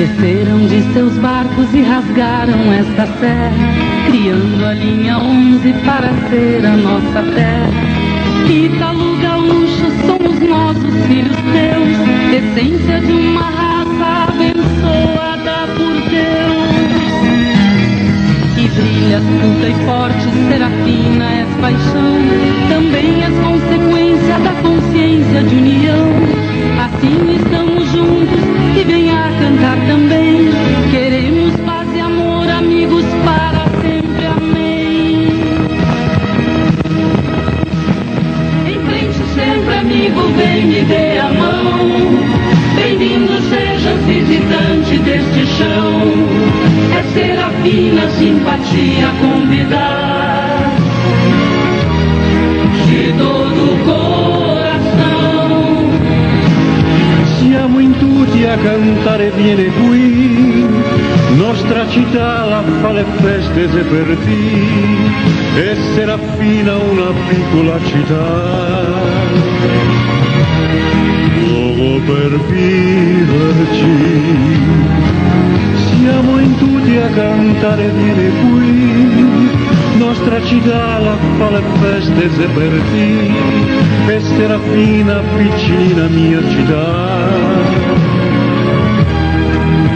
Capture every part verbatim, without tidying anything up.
Desceram de seus barcos e rasgaram esta serra, criando a linha onze para ser a nossa terra. Italu gaúcho, somos nós os filhos teus, essência de uma raça abençoada por Deus. E brilha, puta e forte, Serafina, és paixão, também és consequência da consciência de união. Assim estamos juntos e venha cantar também. Queremos paz e amor, amigos para sempre. Amém. Em frente sempre, amigo, vem me dê a mão. Bem-vindo seja visitante deste chão. É Serafina, simpatia, convidar de todo o coração. Siamo in tuti a cantare, viene qui, nostra cità la fa le feste, xe per ti. E Serafina, una picola cità, luogo per viverci. Siamo in tuti a cantare, viene qui, nostra cità la fa le feste, xe per ti. E Serafina, piccina mia cità,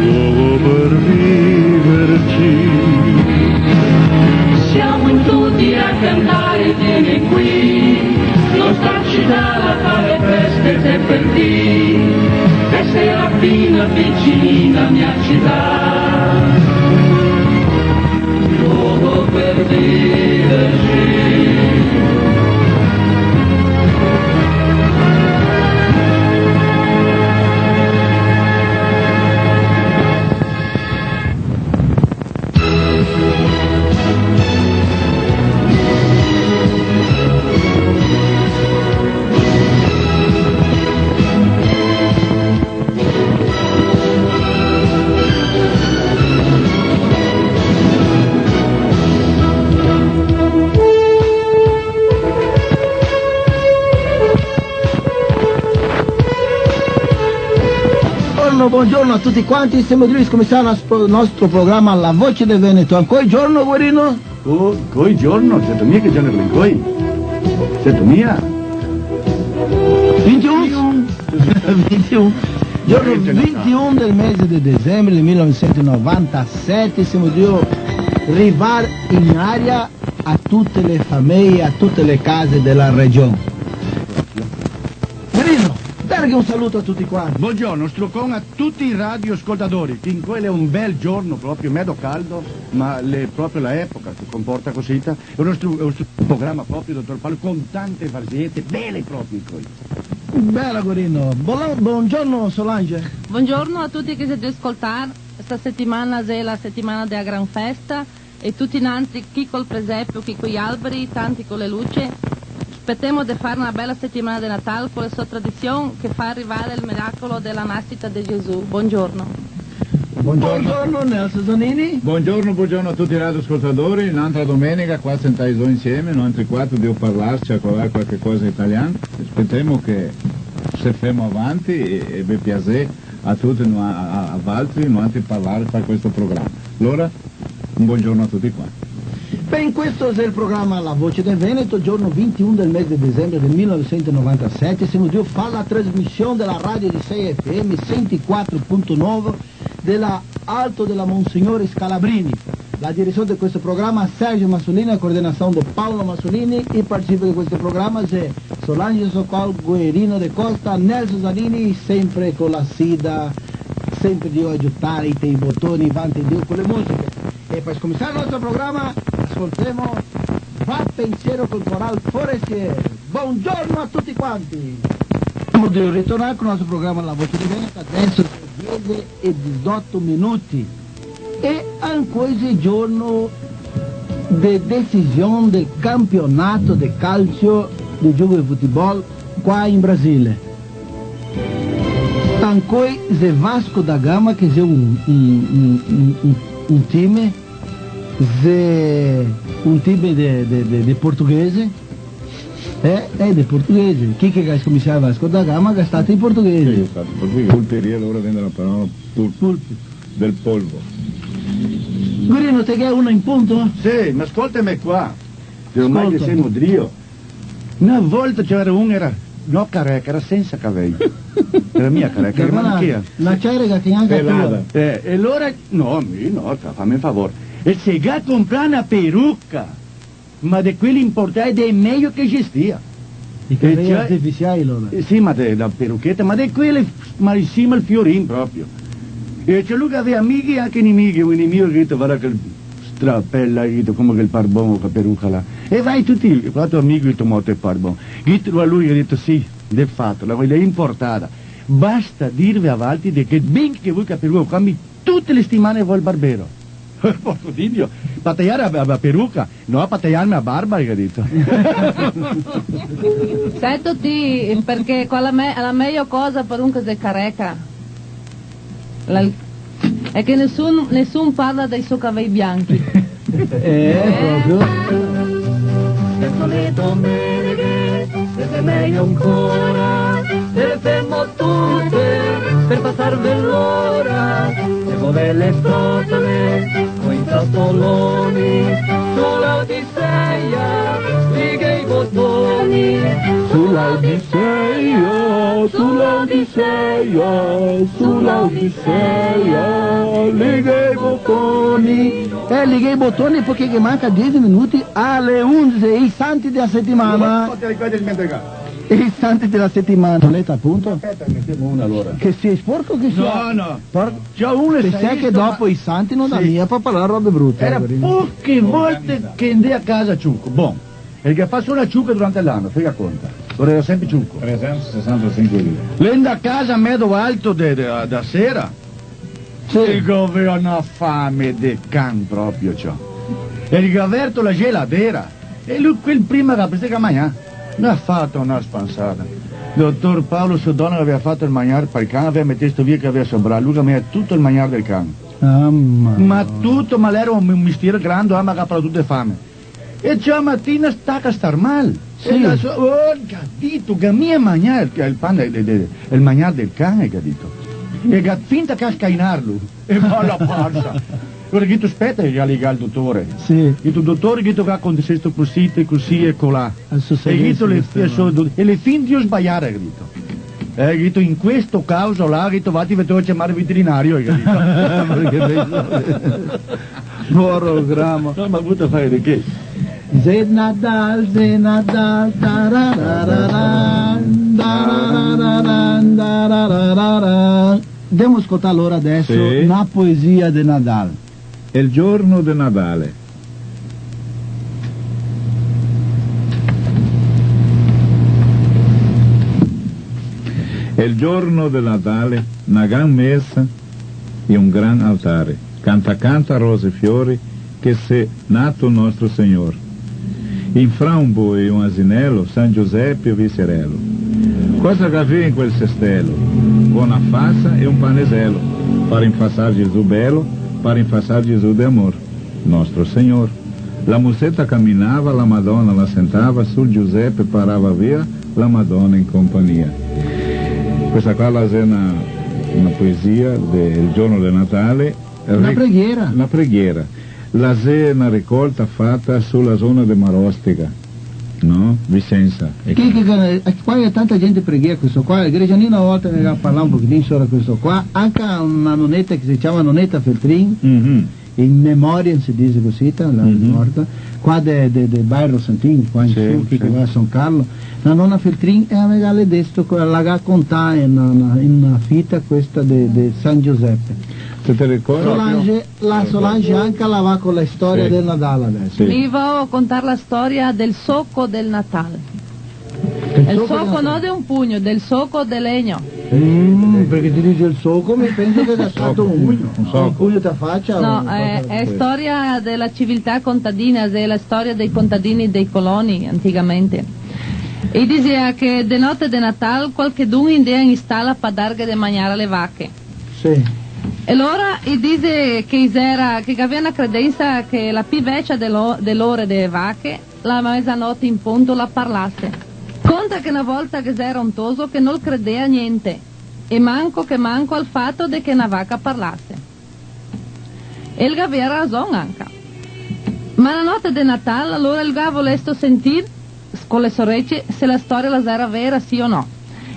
luogo per viverci. Siamo in tuti a cantare, viene qui, nostra cità la fa le feste, xe per ti. E Serafina, piccina mia cità, luogo per viverci. Buongiorno, buongiorno a tuti quanti, semo drio scominsiar el nostro, nostro programa La Voce del Veneto. Ancoi giorno, Guerino? Oh, ancoi giorno, seto mia che giorno xe ancoi? Seto mia? Vintiun? Vintiun. Giorno vintiun del mese de dezembre del mile novesento novantasete, semo drio rivar in aria a tute le fameie, a tute le case de la region. Marino, darghe un saluto a tuti quanti. Buongiorno, strucon a tuti i radioscoltadori, che incoi l'è un bel giorno proprio, medo caldo, ma l'è proprio la epoca che comporta cosita. Xe un stru-, xe un stru-, programa proprio, dotor Paolo, con tante varziete bele proprio incoi. Bela, Guerino. Bon-, buongiorno, Solange. Buongiorno a tuti che xe drio scoltar. Sta setimana xe la setimana dea gran festa. E tuti nantri, chi col presepio, chi coi alberi, tanti co le luce, spetemo de far na bela setimana de Natal co le so tradision che fa rivar el miracolo de la nasita de Gesù. Buongiorno. Buongiorno. Buongiorno, Nelson Zanini. Buongiorno, buongiorno a tuti i radioascoltadori. N'antra domenica qua sentai zo insieme, noantri quatro, drio parlar, ciacolar qualche cosa in italian. Spetemo che se femo avanti e, e ve piaxe a tuti, no-, a, a, a valtri, noantri parlar, far questo programa. Alora, un buongiorno a tuti quanti. Ben, questo xe el programa La Voce del Veneto, giorno vintiun del mese de dezembre del mile novesento novantasete, semo drio far la trasmision de la radio de Sei F M, sento quatro punto nove, de la Alto de la Monsignore Scalabrini. La diresion de questo programa, Sergio Massolini, la coordinasion de Paolo Massolini, i partecipa de questo programa xe Solange Socol, Guerino de Costa, Nelson Zanini, sempre co la sida, sempre drio aiutar, i te i botoni, vanti drio co le musiche. E par scominsiar el nostro programa, ascoltemo Va Pensiero col Coral Forestier. Buongiorno a tuti quanti. Semo drio ritornar col nostro programa La Voce del Veneto, adeso xe diese e dixoto minuti. E ancoi xe giorno de decision del campionato de calcio, de giogo de futebol, qua in Brasile. Ancoi xe Vasco da Gama, che xe un, un, un, un, un, un time, xe un time de, de, de, de portoghese, eh, eh, de portoghese. Chi che ga scominsià Vasco da Gama ga stà i portoghesi. Sì, ga stà i portoghesi. Pulperia, alora vien la parola pul-, pulpito. del polvo. Gurino, te ghe una in punto? Sì, ma scolteme qua. Ormai che semo drio. Na volta c'era un, era, no careca, era sensa cavei. Era mia careca, era una, una cerega che anca pelada. Eh, e alora, no, mi no, fa-, fame un favor. E se ga comprà na peruca, ma de quele importade, de mejo che esistia. I cavei artificiai, alora? Eh, sì, ma de, la perucheta, ma de quele, ma in sima al fiorin proprio. E ciò, lu che gavea amighi e anca inimighi, un inimigo che ga dito: "Varda che strapela", ga dito, "come che el par bon co la peruca là." E vai tuti i quatro amighi, ga dito: "Mo te par bon." Ga dito, lu, lu ga dito: "Sì, de fato, la, la importada. Basta dirve a valtri de che ben che voi che la peruca, qua mi tute le setimane vo al barbero." Porco Dio, pa taiar la, la, la peruca? No, pa taiarme la barba, el ga dito. Seto ti, parché qual xe la me-, la mejo cosa par un che xe careca? La, xe che nesun, nesun parla dei so cavei bianchi. Eh, proprio. Penso le domeneghe, xe mejo ancora, se le femo tute par pasarve l'ora. Se volè le frotole coi frotoloni, su l'Odisseia, liga i botoni. Su l'Odisseia, su l'Odisseia, su l'Odisseia, liga i botoni. Eh, liga i botoni parché che manca diese minuti ale undici, i santi dela setimana. Oh, te ricordi el mentre che E i santi dela setimana, leta, apunto. Speta, metemo una alora. Che sia sporco, che sia... No, no. Por-, ciò, un... Te sa che dopo i santi no dà mia par parlar robe brute, eh. Era poche volte che ndea a casa ciuco. Bon, el ga fato una ciuca durante l'ano, fega conta. Alora era senpre ciuco. Tresentosesantasinque dì. L'è ndà a casa medo alto de, de, da sera. Sì. El gavea na fame de can proprio, ciò. E el ga verto la geladera. E lu, quel prima che el ga magnà, el ga fato na spansada. Dotor Paolo, so dona gavea fato el magnar par el can, gavea metesto via che gavea sobrà, lu che gavea tuto el magnar del can. Ah, ma... Ma tuto, ma l'era un mistiero grande, ah, ma che ga fato tuto de fame. E ciò, matina staca star mal. Sì. E la so-, oh, el ga dito, che mi magnar el, el pan de, de, de, el magnar del can, el ga dito. E ga finta che a scainarlo. E va la pansa. Alora, ga dito, speta, che ga ligà el dotore. Sì. Ga dito, dotore, ga dito, che acontesesto cusì, e cusì e colà. E ga dito, le, e so-, e le fin drio sbaiar, ga dito. Eh, ga dito, in questo caso là, ga dito, vate, ve devo ciamar el veterinario, ga dito. Parché pensa, poro gramo. No, ma vuto far de che? Xe Nadal, xe Nadal, tararararan, tararararan, tararararan. Demo scoltar alora deso, sì, na poesia de Nadal. El giorno de Nadale. El giorno de Nadale, na gran mesa e un gran altare. Canta, canta, rose e fiori, che xe nato nostro Signor. In fra un boi e un asinelo, San Giusepe e o vicerelo. Cosa gavè in quel sestelo? Bona fasa e un paneselo, par infasar Gesù belo, par infasar Gesù de amor, nostro Signor. La museta caminava, la Madona la sentava, sul Giusepe parava via, la Madona in compagnia. Questa qua la xe na, na poesia del giorno de Natale, Na preghiera. Na preghiera. La xe na recolta fata su la zona de Marostica, no? Vicenza. E che, che, che, eh, qua tanta gente preghea questo qua. El Gregianino na volta me ga parlà un pochetin sora questo qua. Anca na noneta che se ciama noneta Feltrin, mhm, in memoria, se dixe cusì, la xe morta, qua de, de, de Bairro Santin, qua in su, che, sì, che va a San Carlo. La nona Feltrin, e la me ga desto, la ga contà in na, na, in na fita questa de, de San Giusepe. Te, te ricordi? Solange, la Solange anca la va co la storia del Nadal deso. Sì. Mi vo contar la storia del soco del Natal. El soco, no de un pugno, del soco de legno. Mm, parché te dixe el soco, mi penso che ga stato un, un pugno te facia. No, xe, xe storia de la civiltà contadina, xe la storia dei contadini, dei coloni, anticamente. E dixea che de note de Natal qualchedun i ndea in stala pa darghe de magnar a le vache. Sì. E lora i dixe che i xera, che gavea na credensa che la pi vecia de lo-, de lore de vache, la mesanote in punto la parlase. Conta che na volta ghe xera un toso che nol credea a gnente, e manco che manco al fato de che na vaca parlase. E el gavea rason anca. Ma la note de Natal, alora el ga volesto sentir co le so orece se la storia la xera vera, sì o no.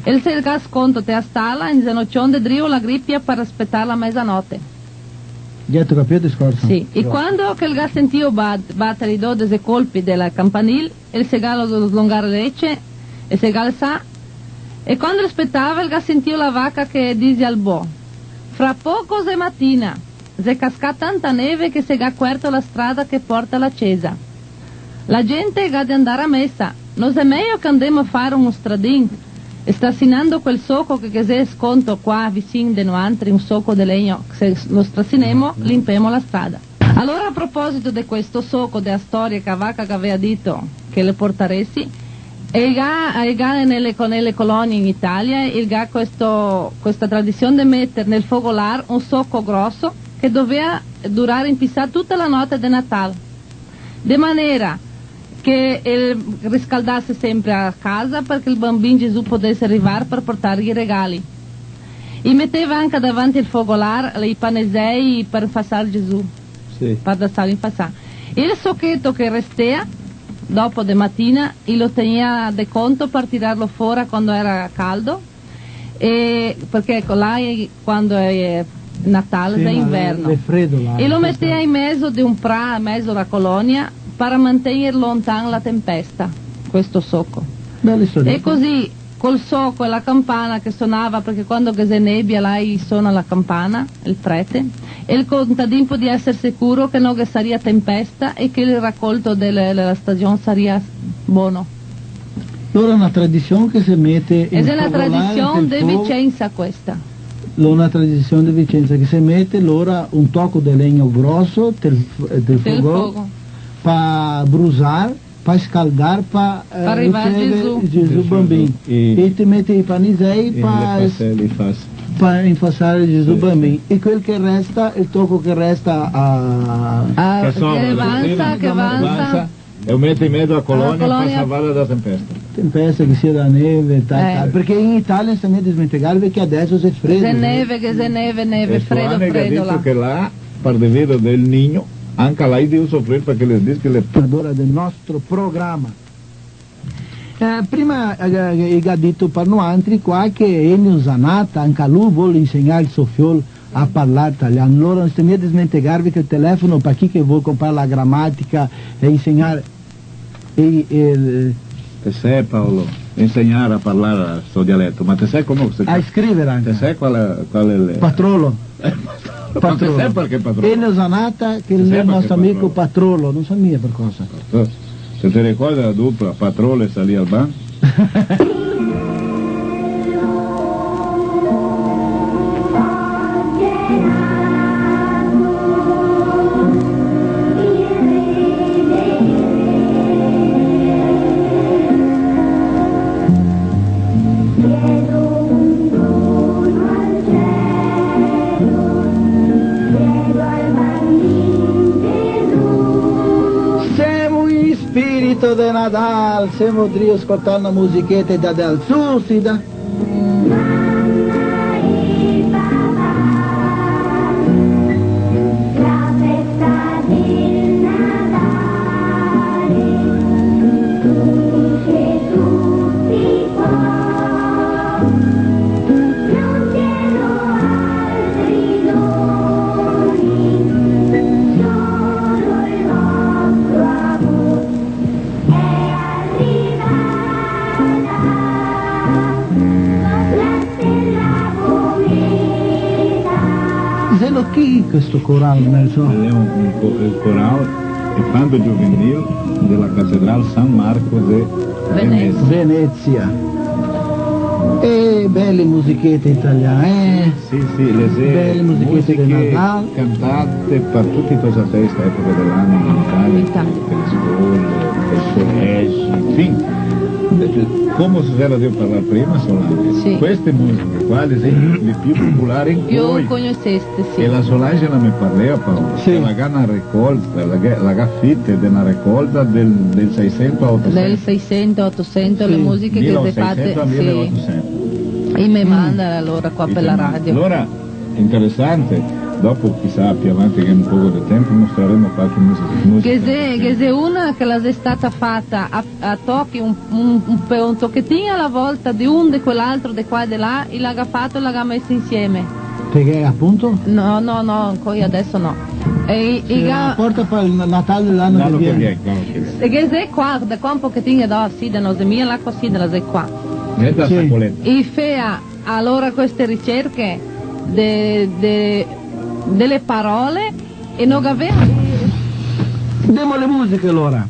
El se ga sconto te a stala, in zenocion de drio la gripia par spetar la mesanote. Gheto capìo el discorso? Sì. E quando che el ga sentìo bat-, bater i dodese colpi de la campanil, el se ga lo-, slongar le rece, e se ga alsà, e quando el spetava, el ga sentìo la vaca che dise al bo: "Fra poco xe matina, xe cascà tanta neve che se ga cuerto la strada che porta a la cesa. La gente ga de andar a mesa, no xe mejo che andemo a far un stradin, strasinando quel soco che, che xe sconto qua visin de noantri, un soco de legno, se lo strasinemo, limpemo la strada." Alora, a proposito de questo soco, de la storia che la vaca che gavea dito che le portaresi, el ga, el ga nele co-, nele colonie in Italia, el ga questo, questa tradision de meter nel fogolar un soco groso che dovea durar inpisà tuta la note de Natal, de manera che el riscaldase sempre a casa, parché el Bambin Gesù podese rivar par portarghe i regali. I meteva anca davanti el fogolar i panesei par infasar Gesù, sì, par dasarlo infasar. E el socheto che restea, dopo de matina, i lo tegnea de conto par tirarlo fora quando era caldo, e, parché, eco, là, eh, quando xe Natal, sì, xe inverno. Xe fredo là, e lo metea in mezo de un pra-, mezo la colonia, par mantegner lontan la tempesta, questo soco. Bela storia. E cusì, col soco e la campana che sonava, parché quando che xe nebia là i sona la campana, el prete, e el contadin podea eser sicuro che no ghe saria tempesta e che el racolto de la, la stagion saria bono. Lora na tradision che se mete in fogolar, tradision de Vicenza questa. Lora na tradision de Vicenza che se mete lora un toco de legno groso del, del fogo, fogo, pa brusar, pa scaldar, pa, eh, rivar riceve Gesù. Gesù Bambin. E te mete i panisei pa, pa infasar Gesù Bambin. E quel che resta, el toco che resta a, che sobra, che vansa, che vansa. E lo mete in mezo a colonia par salvarla da tempesta. Tempesta, che sia da neve, tal, tal. Parché in Italia, no sté mia desmentegarve che adeso xe fredo, xe neve, che xe neve, neve, fredo, fredo là. Che là, par de vero del Niño, anca là i deve sofrir parché le dis che le... Adora del nostro programa. Eh, prima, eh, eh, ga dito par noantri qua che Enio Zanata, anca lu vol insegnar el so fiol a parlar talian. Alora, no sté mia desmentegarve che el telefono, par chi che vol conprar la gramatica e insegnar, e, e, te sè, Paolo, insegnar a parlar sto dialeto, ma te sè come se... A scriver anca. Te sè qual xe, qual xe el... Patrolo. Eh, patrolo. Ma te sè parché patrolo? Enio Zanata, che xe el nostro amico patrolo, no so mia par cosa. Se te ricordi la dupla Patrolo e Salì al Ban? Semo in spirito de Nadal, semo drio scoltar na musicheta da, da Alzusi, da. Xelo chi questo coral, Nelson? Xe un, un co-, el coral, el canto giuvenil de la Catedral San Marco de Venezia. Venezia. E bele musichete italiane, eh? Sì, sì, le xe... Bele musichete de Nadal. Cantate par tuti i tosa feste, epoca de l'ano in Italia, in Italia, par le scole, par i colegi, infin. Come se gera drio parlar prima, Solange, sì, queste musiche qua le xe le più popolari in... Più cognoseste, sì. E la Solange la me parlea, Paolo, sì, che la ga na recolta, la ga, la ga fite de na recolta del, del Seisento a Otosento. Del Seisento a Otosento, sì, le musiche che xe fate, sì. Mile seisento a mile otosento. E me manda alora qua par la radio. Alora, interesante. Dopo, chisà, più avanti, che un poco de tempo, mostraremo qualche musica, musica. Ghe xe, ghe xe una che la xe stata fata a, a tochi, un, un, un pe-, un tochetin a la volta, de un, de quel altro, de qua e de là, e la ga fato e la ga meso insieme. Parché, apunto? No, no, no, ancora adeso no. E i, i... Sì, ga-, la porta par el Natal de l'ano che vien. L'ano che vien, l'ano che vien. E ghe xe qua, de qua un pochetin, e do, sì, de no xe mia là cusì, de là xe qua. Sì. I fea alora queste ricerche de, de, dele parole e no gavea. Demo le musiche, alora.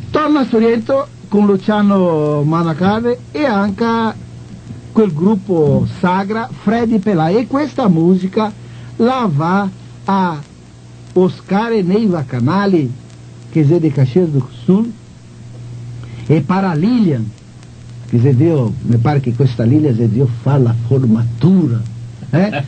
Torna Soriento con Luciano Manacave e anca quel grupo Sagra, Freddy Pelà. E questa musica la va a Oscar e Neiva Canali, che xe de Caxias do Sul, e para Lilian, che xe drio, me pare che questa Lilian xe drio far la formatura, eh?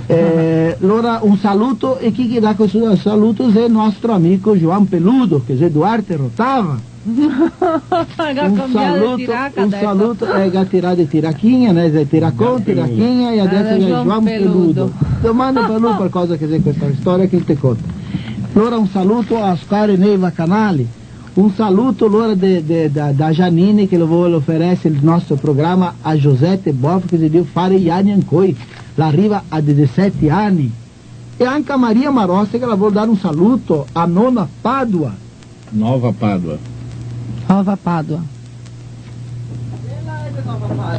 Eh, alora un saluto, e chi che dà questo saluto xe el nostro amico João Peludo, che xe Duarte Rotava. Ga cambià de tiraca adeso. Un saluto, eh, ga tirà de tirachinha, né? Xe tiracon, tirachinha, e adeso xe João Peludo. Domanda par lu qualcosa che xe questa storia che te conto. Alora un saluto a Oscar e Neiva Canali, un saluto alora de, de, da, da Janine che la vol oferese el nostro programa a Josette Boff che xe drio fare i ani ancoi, la riva a disisete ani. E anca a Maria Marostica che la vol dar un saluto a nona Padua. Nova Padua. Nova Padua.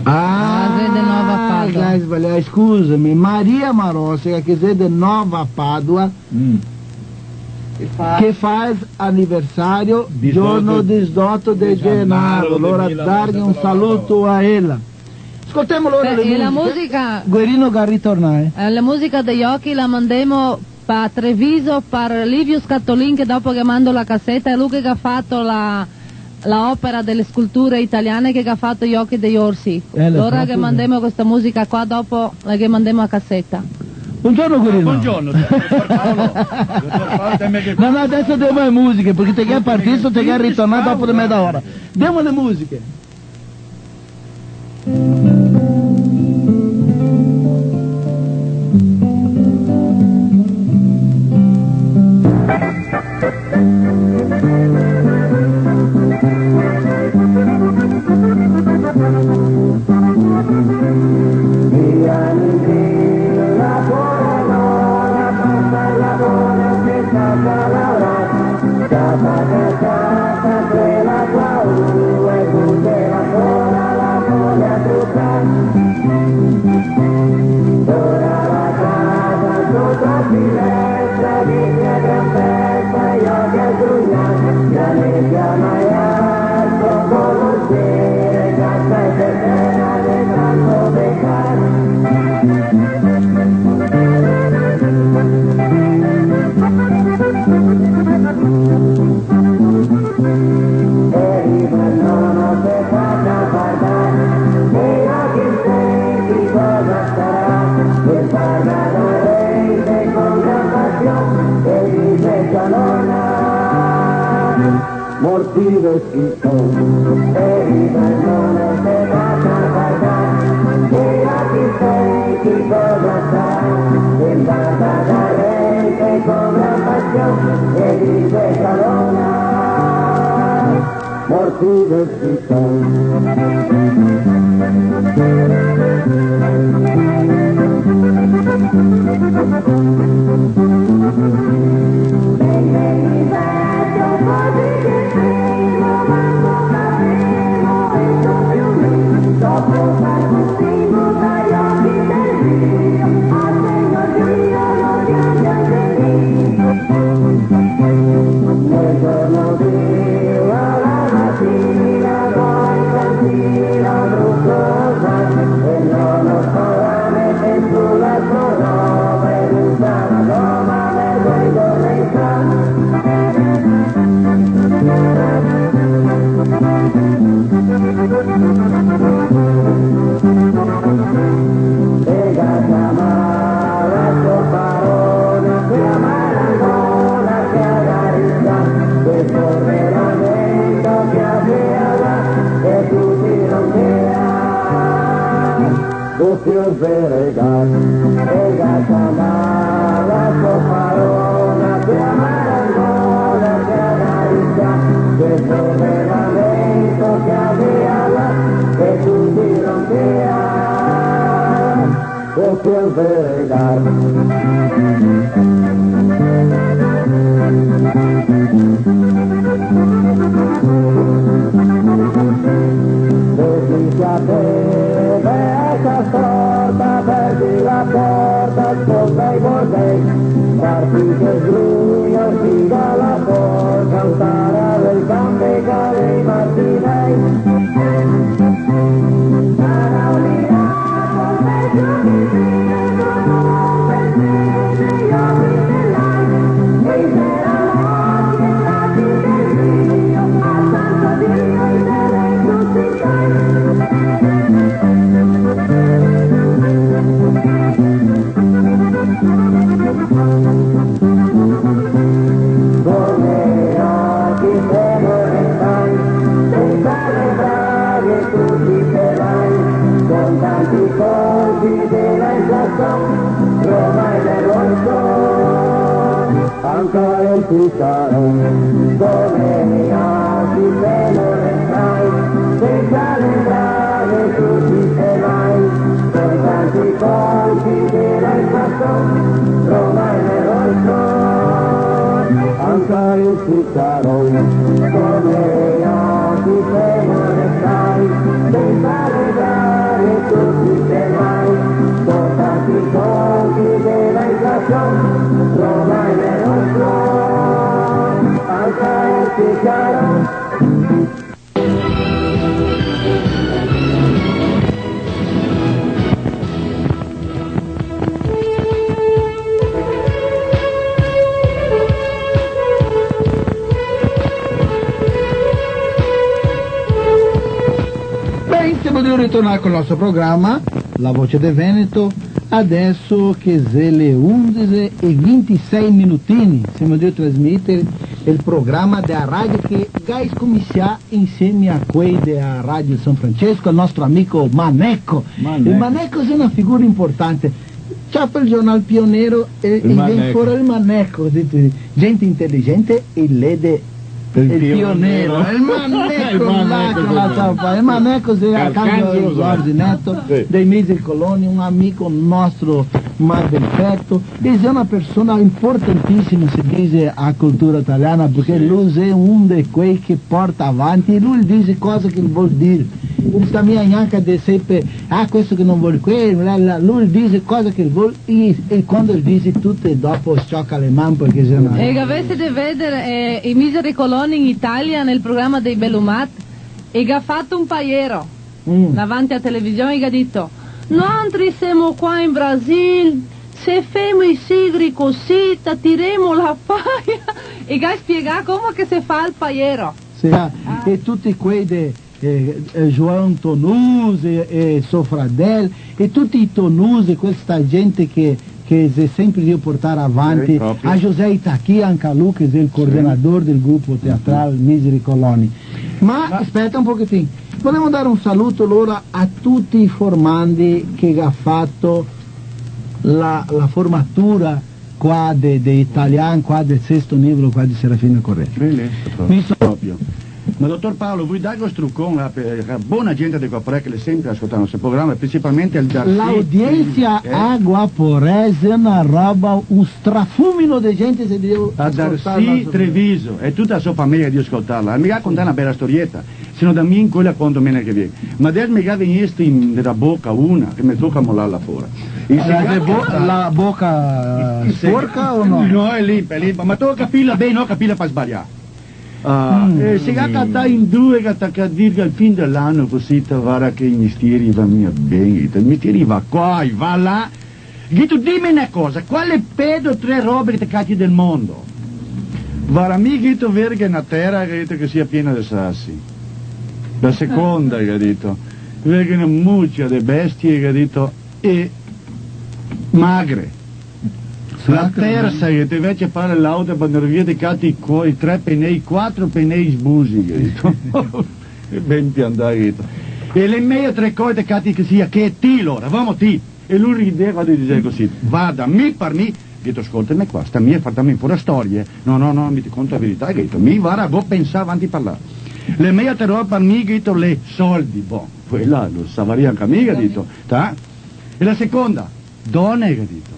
Ah, ah, xe de Nova Padua. Ga sbalià, scusame. Maria Marostica, che xe de Nova Padua, mm, che fa aniversario giorno disdoto de genaro. Alora, darghe un saluto a ela. Scoltemo alora le musiche. Eh, e la musica, Guerino ga ritornà, eh. Eh, la musica dei ochi la mandemo pa Treviso, par Livio Scatolin, che dopo che mando la caseta, xe lu che ga fato la, la opera dele sculture italiane che ga fato i ochi dei orsi. Eh, lo... Alora proprio che mandemo questa musica qua, dopo la che mandemo a caseta. Buongiorno, Guerino. Buongiorno, dotor Paolo. Dotor Paolo, te me... No, no, adeso demo le musiche, parché te ga partì, te ga ritornà dopo de meza ora. Demo le musiche. Morti de schifo, e i balconi se pasa a guardar, e a chi sei, chi cosa sa, e basta da gente con gran passione, e dice Salona, morti de schifo. Anca el pisaron, come a chi se lo restai, senza lembrare tutti i fermai, con tanti colpi de la inflazione, Roma e Rolls Royce. Anca el pisaron, come a chi se lo restai, senza lembrare tutti i fermai, con tanti colpi de la inflazione, Roma e Rolls Royce. Anca el pisaron. Ben, semo de ritorno col nostro programa, La Voce del Veneto, adesso che xe le undici e vintisei minutini, semo de trasmeter el programa dea radio che ga scominsià insieme a quei dea Radio San Francesco, el nostro amico Maneco. Maneco. El Maneco xe na figura importante. Ciapa el giornal Pionero e, e vien fora el Maneco, dito, gente inteligente e lede el Pionero. El Maneco. El Maneco là, che la ciapa. El Maneco xe a cambio Giorgi Neto, sì, dei Miseri Coloni, un amico nostro, ma perfeto. E xe una persona importantisima, se dixe, a cultura italiana, parché lu xe un de quei che porta avanti, e lu el dixe cosa che el vol dir. No sta mia gnanca de sempre, ah, questo che no vol quel, là, là. Lu el dixe cosa che el vol e, e quando el dixe tuto e dopo s-cioca le man, parché xe na... E gavese de veder, eh, i Miseri Coloni in Italia nel programa dei Belumat, e ga fato un paiero. Mm. Davanti a television, e ga dito: "Noantri semo qua in Brasil, se femo i sigri cosita, tiremo la paia." E ga spiegà come che se fa el paiero. Sì, ah, e tuti quei de, eh, eh, João Tonus e, e so fradel, e tuti i Tonus, questa gente che, che xe sempre drio portar avanti, sì, proprio, a José Itaqui, anca lu, che xe el coordinador del grupo teatral Miseri Coloni. Ma, ma speta un pochetin. Volemo dar un saluto alora a tuti i formandi che ga fato la, la formatura qua de, de italian, qua del sesto nivelo, qua de Serafina Corrêa. Bene, mi so- proprio. Ma dotor Paolo, voi dar un strucon a, a bona gente de Guaporé che l'è sempre ascoltando questo programa, principalmente al Darcy. L'audiensia, eh, a Guaporé xe na roba, un strafumino de gente xe drio ascoltar el nostro programa. A Darcy Treviso e tuta la so fameia drio ascoltarla. Mi ga contà na bela storieta. Se no da mi in quela conto mene che vien. Ma adeso me ga vegnesto in, nela boca una che me toca molarla fora. E se... La ga de bo-, la boca sporca o no? No, l'è limpa, l'è limpa. Ma toca capirla ben, no capirla par sbaliar. Ah, mm, e se ga catà in due, ga tacà dir che al fin de l'ano cusì, te vara che i mestieri va mia ben, i mestieri va qua, i va là. Ghito, dime na cosa, qual xe pedo tre robe che te cati del mondo? Vara, mi, ghito, verghe na tera, ghito, che sia piena de sasi. La seconda, ga dito, verghe na mucia de bestie, ga dito, e magre. La tersa, ghito, invese par l'auto, par ndar via, te cati co-, i tre penei, quatro penei sbusi, ga dito. E ben piantà, ghito. E le mejo tre cose te cati che sia che ti, lora, vamo ti. E lu rideva, el dixeva cusì: "Varda, mi par mi", ghito, "scolteme qua, sta mia far, dame fora storie. No, no, no, mi te conto la verità", ghito. "Mi, vara, go pensà avanti parlar. Le mejo tre robe par mi", ghito, "le soldi, bon, quela lo savaria anca mi", ghito, ta? "E la seconda, done", ghito.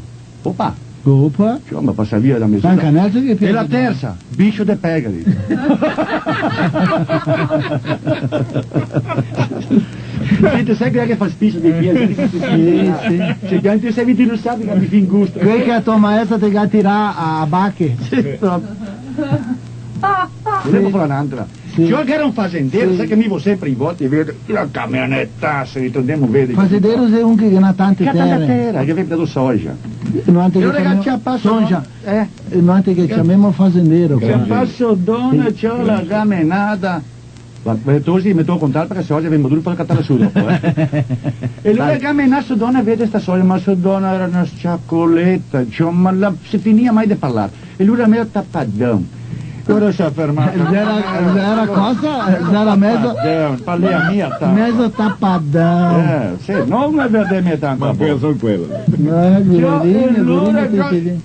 "Opa." Opa. Insoma, pasa via da mesura. Anca n'altro che... "E la tersa, biscio de pega", ghito. Senti, sa che fa spiso dei piedi? Sì, sì. Se pianti, se vedi, lo sa che ti fin gusto. Quel che la to maestra te ga tirà a bache. Sì, proprio. Volevo fare un'altra. Sì. Ciò che era un fazendero, sì, sa che mi vo sempre in volta e vedo la camioneta, se ritorniamo, vedi. Fazendero xe un che ga tante tere. Che ga tanta tera, che vende la soja. Noantri che ciamemo soja. Eh? Noantri che ciamemo fazendero qua. Che paso dona, ciò, la camioneta. Ma, ma tu sì, me tocca contare parché se oggi abbiamo dovuto far catare su dopo, eh. E lui che me naso dona vede sta soja, ma so dona era una sciacoleta, ciò, ma la, se finia mai de parlare. E lui era mezo tapadon. Ora se ferma. Era, era cosa? Era mezo, tapadon, parla mia, ta. Mezo tapadon. Eh, sì, no me vede mia tanto. Ma penso quelo. Eh, ciò, e allora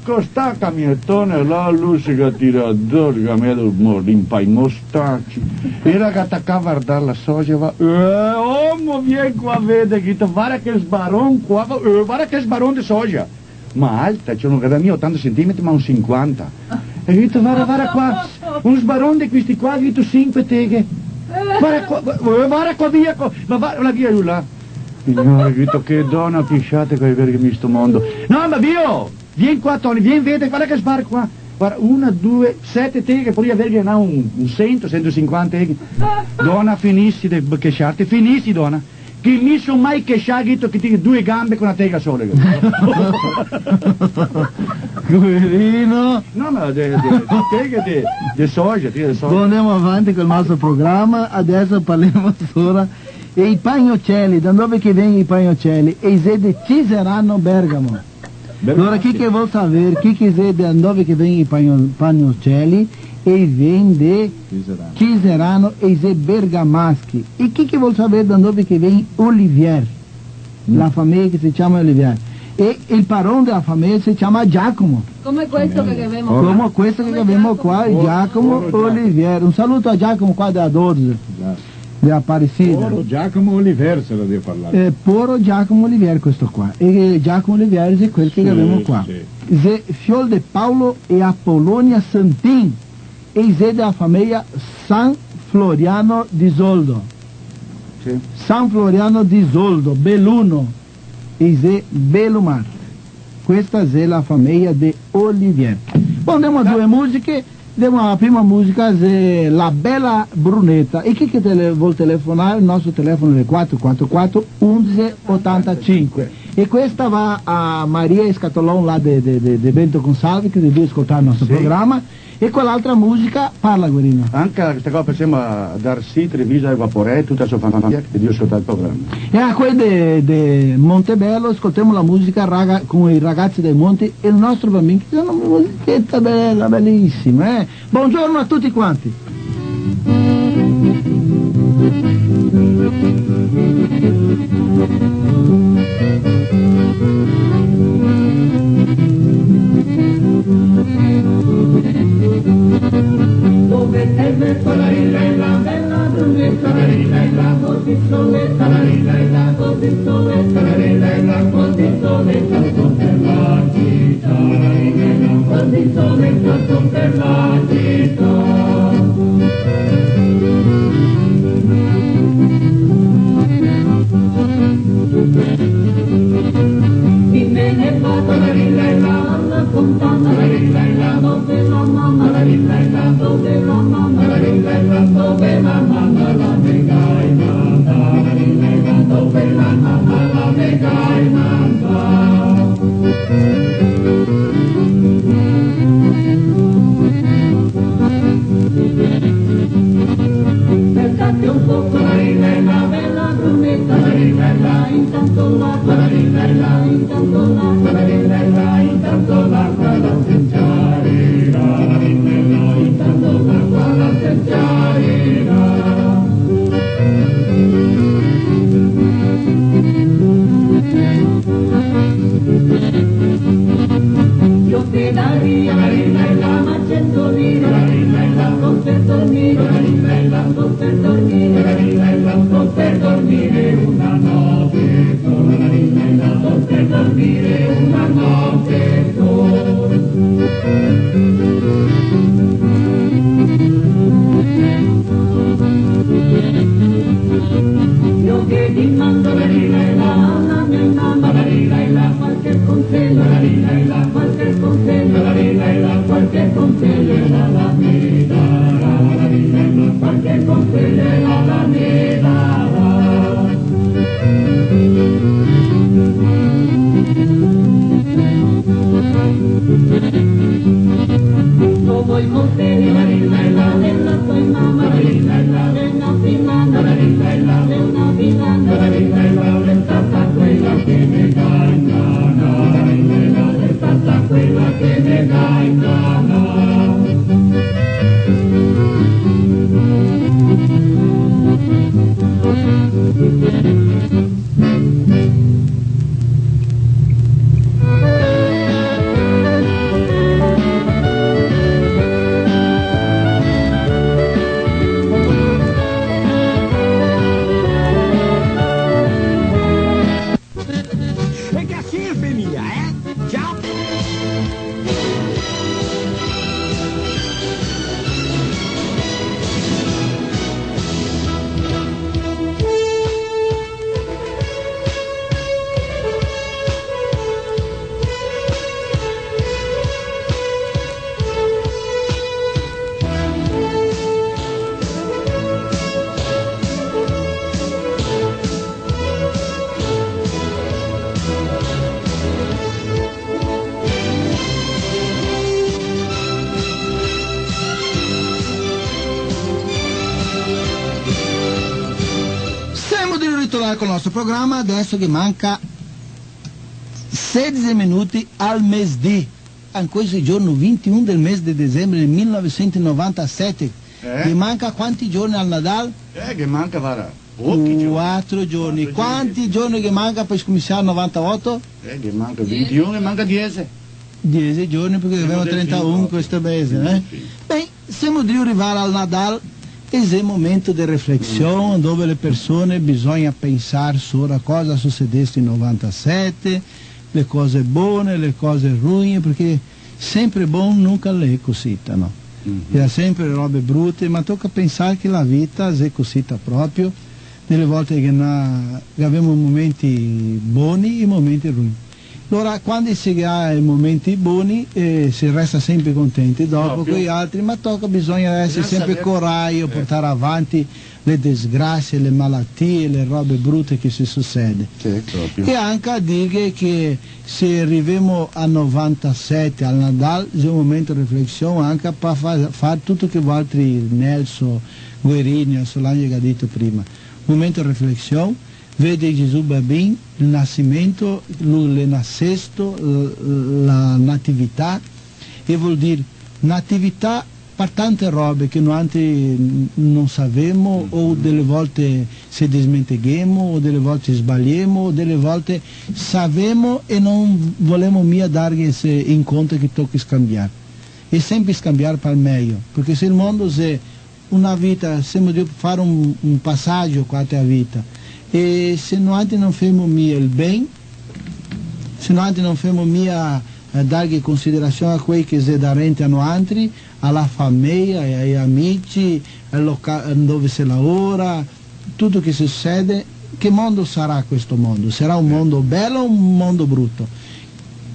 co sta camietona là, lui se ga tirà dor, che me lo morde in pai mostaci. Era che tacà vardar la soja, va, "Eh, omo, vien qua, vede", che te vara che sbaron qua, va, "Eh, vara che sbaron de soja." Ma alta, ciò, no gaveva mia otanta centimetri, ma un sinquanta. E ghe dito, "Vara, vara qua, un sbaron de questi qua", ghe dito, "sinque teghe. Vara qua, va-, vara qua via, qua, ma va, la via là." Signore, ghe dito, "Che dona pisciata che ho aver in sto mondo." "No, ma vio, vien qua, Toni, vien, vede, vara che sbar qua. Vara, una, due, sete teghe, poria aver ghenà un, un sento, sentosinquanta teghe." "Dona, finisi de chesciarte, finisi, dona." "Che mi so mai chescià", ghe dito, "che ti due gambe co na tega sola." Poverino. No, ma de, de, de tega de, de soja, tega de soja. Bon, andemo avanti col nostro programa. Adeso parlemo sora e i pagnocelli. Da dove che vien i pagnocelli? E i xe de Ciserano, Bergamo. Alora, chi che vol saver, chi che xe, da dove che vien i pagno-, pagnocelli, e i vien de Ciserano. Ciserano, e i xe bergamaschi. E chi che vol saver da dove che vien Olivier? Mm. La fameja che se ciama Olivier. E el paron dela fameja se ciama Giacomo. Come questo che gavemo qua. Come questo che gavemo qua, Giacomo Olivier. Olivier. Un saluto a Giacomo qua dela dodici. Esatto. De Aparecida. Poro Giacomo Olivier se la deve parlare. Eh, poro Giacomo Olivier questo qua. E Giacomo Olivier xe quel che gavemo qua. Sì, sì. Xe fiol de Paolo e Apolonia Santin. E i xe dela fameja San Floriano di Zoldo. Sì. San Floriano di Zoldo, Beluno. E i xe Belumar. Questa xe la fameja de Olivier. Bon, andemo a due musiche. Demo a prima musica, xe La Bella Bruneta. E chi che tele-, vol telefonar, el nostro telefono xe quatro quatro quatro undici otantacinque. E questa va a Maria Escatolon, là de, de, de, de Bento Gonçalves, che xe drio scoltar el nostro programa. E qual'altra musica, parla, Guerino. Anca sta qua pensemo a Darcy Treviso e Vaporè, tuta la so fameja, che xe drio scoltar el programa. E a quei de, de Montebello, scoltemo la musica raga-, con i Ragazzi dei Monti e el nostro bambin, che xe una musicheta bela, belisima, eh? Buongiorno a tutti quanti. E che a sirve mia, eh? Ciao. Semo de ritorno col nostro programa, adeso che manca sedese minuti al mesdì. Ancoi xe giorno vintiun del mese de dicembre del mile novesento novantasete. Eh? Che manca quanti giorni al Nadal? Eh, che manca, varda, pochi giorni. Quatro giorni. Quatro giorni. Quanti giorni che manca par scominsiar el novantaoto? Eh, che manca vintiun, che manca diese. Diese giorni, parché gavemo trentaun questo mese, eh? Sì, sì. Ben, semo drio rivar al Nadal, e xe momento de reflesion, dove le persone bisogna pensar sora cosa sucedese in novantasete, le cose bone, le cose ruine, parché sempre bon nunca l'è cosita, no? Mhm. Ghe xe sempre robe brute, ma toca pensar che la vita xe cosita proprio, dele volte che na-, che gavemo momenti boni e momenti ruini. Alora, quando se ga i momenti boni, eh, se resta sempre contenti, dopo coi altri, ma toca, bisogna esser sempre corajo, portar avanti le desgrasie, le malatie, le robe brute che se sucede. Sì, proprio. E anca a dirghe che se rivemo a novantasete al Nadal, xe un momento de reflesion anca par fa-, far tuto che valtri, Nelson, Guerini, Solange che ga dito prima. Momento de reflesion, vede Gesù Babin, el nasimento, lu l'è nasesto, l-, la natività, e vol dir natività par tante robe che noantri n-, no savemo, o dele volte se desmenteghemo, o dele volte sbaliemo, o dele volte savemo e no volemo mia darghe se in conto che toca scanbiar. E sempre scanbiar par mejo, parché se el mondo xe una vita, semo drio far un, un pasagio qua te a vita. E se noantri no femo mia el ben, se noantri no femo mia, eh, darghe considerasion a quei che xe darente a noantri, a la fameja, ai, ai amici, al loca-, dove se laora, tuto che se sucede, che mondo sarà questo mondo? Sarà un mondo belo o un mondo bruto?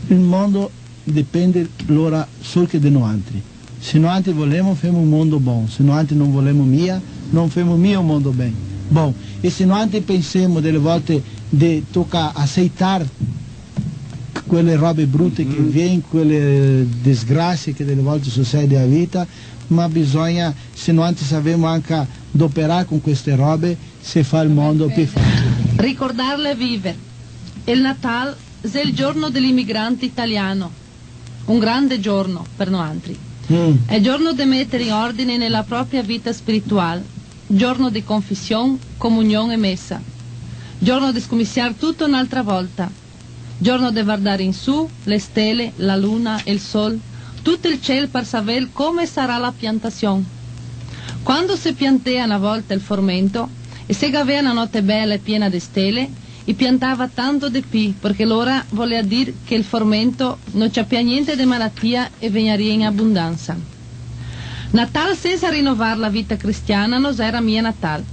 El mondo depende lora sol che de noantri. Se noantri volemo, femo un mondo bon. Se noantri no volemo mia, no femo mia un mondo ben. Bon, e se noantri pensemo dele volte de toca aseitar quele robe brute che vien, quele desgrasie che dele volte sucede a vita, ma bisogna, se noantri savemo anca doperar con queste robe, se fa el mondo pi facile. Ricordarle e viver. El Natal xe el giorno de l'imigrante italiano, un grande giorno per noantri. Mm. Xe giorno de meter in ordine nela propria vita spiritual, giorno de confision, comunion e mesa, giorno de scominsiar tuto n'altra volta, giorno de vardar in su, le stele, la luna, el sol, tuto el ciel par saver come sarà la piantasion. Quando se piantea na volta el formento, e se gavea na note bela e piena de stele, i piantava tanto de pi, parché lora volea dir che el formento no ciapea gnente de malatia e vegnaria in abundansa. Natal sensa rinovar la vita cristiana no xera mia Natal.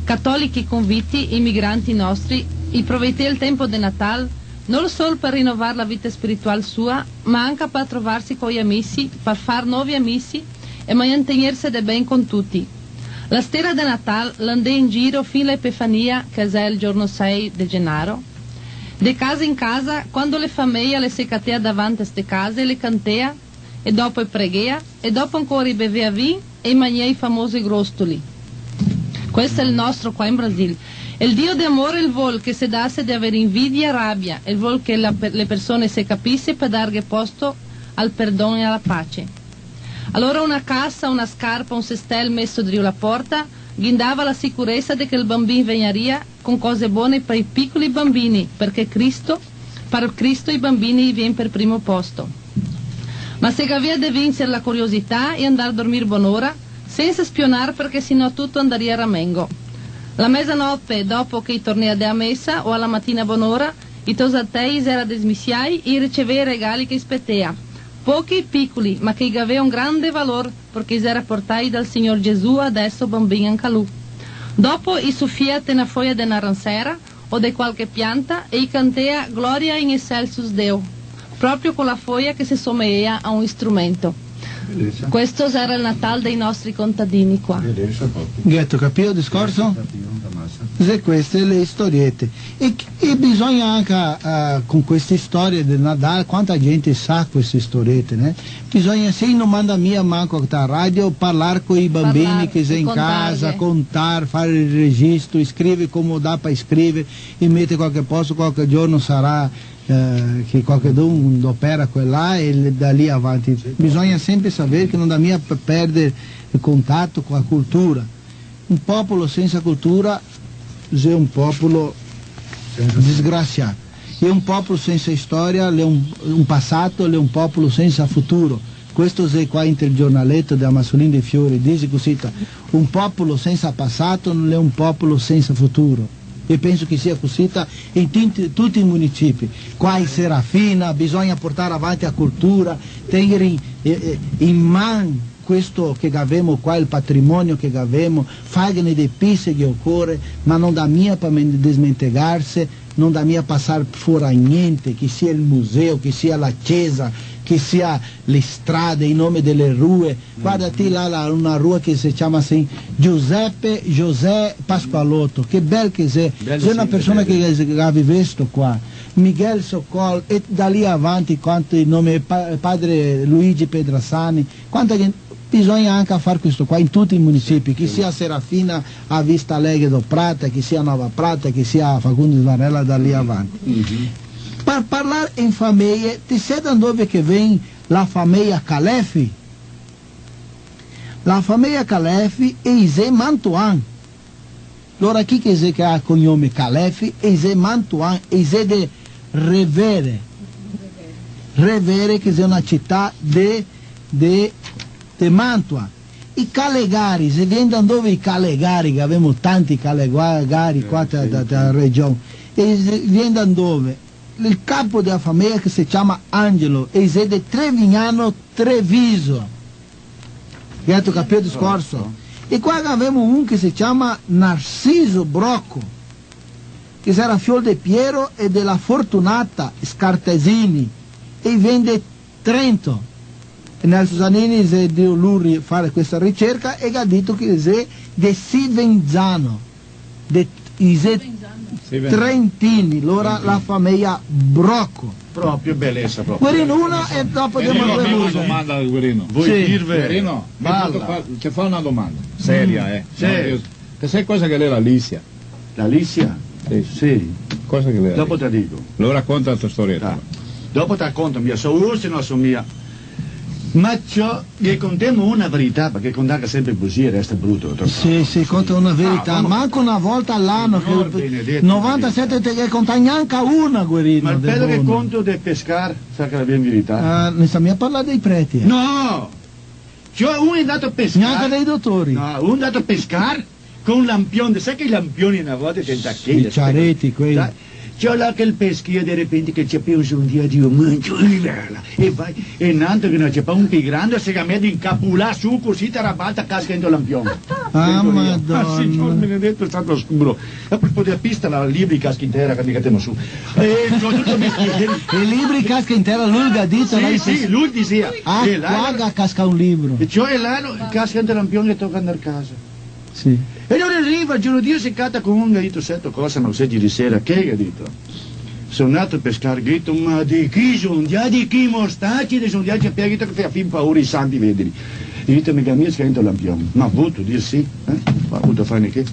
Catolichi conviti, imigranti nostri, i provetea el tempo de Natal, no sol par rinovar la vita spiritual sua, ma anca par trovarse coi amisi, par far novi amisi e mantegnerse de ben con tuti. La stela de Natal la ndea in giro fin la Epifania, che xe el giorno sei de genaro, de casa in casa, quando le fameja le se catea davanti a ste case, le cantea, e dopo i preghea, e dopo ancora i bevea vin e i magnea i famosi grostoli. Questo xe el nostro qua in Brasil. El Dio de amor, el vol che se dase de aver invidia, rabia, el vol che la per-, le persone se capise par darghe posto al perdon e a la pace. Alora una casa, una scarpa, un sestel meso drio la porta, ghe ndava la sicuresa de che el Banbin vegnaria con cose bone par i picoli banbini, parché Cristo, par Cristo i banbini i vien par primo posto. Ma se gavea de vinser la curiosità e andar dormir bonora, sensa spionar, parché se no tuto andaria a ramengo. La mesanote, dopo che i tornea de a mesa, o a la matina bonora, i tosatei i xera desmisiai e i ricevea i regali che i spetea. Pochi, picoli, ma che i gavea un grande valor, parché i xera portai dal Signor Gesù, adeso banbin anca lu. Dopo i sofia te na foia de naransera o de qualche pianta e i cantea "Gloria in excelsis Deo", proprio co la foia che se someea a un strumento. Questo xera el Natal dei nostri contadini qua. Gheto capìo el discorso? Xe queste le istoriete. E, e bisogna anca, eh, con queste storie del Nadal, quanta gente sa queste storiete, né? Bisogna, se no manda mia manco a radio, parlar coi banbini che xe in casa, contar, far el registro, scriver come dà par scriver, e meter qualche posto, qualche giorno sarà, eh, che qualchedun dopera quel là e le-, da lì avanti. Bisogna sempre saver che no dà mia pe-, perder el contato co la cultura. Un popolo sensa cultura xe un popolo disgrasià. E un popolo sensa storia l'è un, un pasato, l'è un popolo sensa futuro. Questo xe qua inte el giornaleto de Amasolin de Fiori, dixe cusita: "Un popolo sensa pasato l'è un popolo sensa futuro." E penso che sia cusita in tinti, tuti i municipi. Qua in Serafina bisogna portar avanti la cultura, tener in, eh, eh, in man questo che gavemo qua, el patrimonio che gavemo, farghene de pì se ghe ocore, ma no dà mia par men-, desmentegarse, no dà mia pasar fora gnente, che sia el museo, che sia la cesa, che sia le strade, i nome dele rue. Varda ti là, là, una rua che se ciama asì, Giuseppe José Pasqualotto, che bel che xe, xe una persona che, che ga vivesto qua. Miguel Socol, e da lì avanti quanti nomi, pa-, padre Luigi Pedrasani, quanta gente, bisogna anca far questo qua in tuti i municipi, che sia Serafina, a Vista Alegre do Prata, che sia Nova Prata, che sia Fagundes Varela da lì avanti. Par parlar in fameie, ti sè da dove che vien la fameia Calefi? La fameia Calefi e i xe mantoan. Lora chi che xe che ga cognome Calefi, e i xe mantoan, e i xe de Revere. Revere che xe una cità de, de, de Mantua. I Calegari, xe vien da dove i Calegari, che gavemo tanti Calegari qua da, da, da region. E xe vien da dove? El capo dela fameia che se ciama Angelo, e i xe de Trevignano Treviso. Gheto capìo el discorso? E qua gavemo un che se ciama Narciso Broco, che xera fiol de Piero e de la Fortunata Scartesini, e i vien de Trento. E Nelson Zanini xe drio lu ri-, far questa ricerca e ga dito che xe de Sivenzano. De, i xe trentini, lora la fameia Broco. Proprio, belesa, proprio. Guerino, una e dopo demo due. Una domanda, Guerino. Sì. Guerino, mi te fa, te fa una domanda seria, eh. Sì. No, io, te sa cosa che l'è la lisia? La lisia? Sì. Sì. Cosa che l'è la lisia? Dopo te digo. Lo raconta la to storieta. Ah. Dopo te raconto, mia, so io, se no so mia. Ma ciò, ghe contemo una verità, parché contar sempre busie resta bruto, dopo. Sì, sì, conta una verità. Ah, ma manco una volta a l'ano, Signor che benedeto, novantasete te ghe conta gnanca una, Guerino, ma el pelo che conto de pescar, sa che la vien verità? Ah, ne sa mia parlar dei preti, eh. No! Ciò, un xe ndato a pescar. Gnanca dei dotori. No, un xe ndato a pescar. Con un lampion, sa che i lampioni na volta te... I ciareti, quei. Sa, ciò, là che el peschea, de repente che ciapea un zondia de un mancio, e là, e va, e n'antro che no ciapea un pi grando, se ga meso a incapular su, cusì, te rabalta, casca dentro el lampion. Ah, Madona. Ah, Signor benedeto, santo scuro. E po' de la pista, là, libri casca in tera, che mica temo su. E ciò, tuto mi... E libri casca in tera, lu el ga dito, sì, là, sì, lu el disea. Ah, e là, qua ga cascà un libro. E ciò, e là, no, casca dentro el lampion e toca andar casa. Sì. E alora riva, giorno Dio se cata con un, ga dito: "Sento cosa, ma xe ieri sera che?" Ga dito: "So ndato a pescar", ga dito, "ma de chi zondia, de chi mostaci, de zondia, che pea", ga dito, "che fea fin paura i santi vedeli." Ga dito: "Me ga mia cascà dentro el lampion." "Ma vuto dir sì, eh? Ma vuto far che?"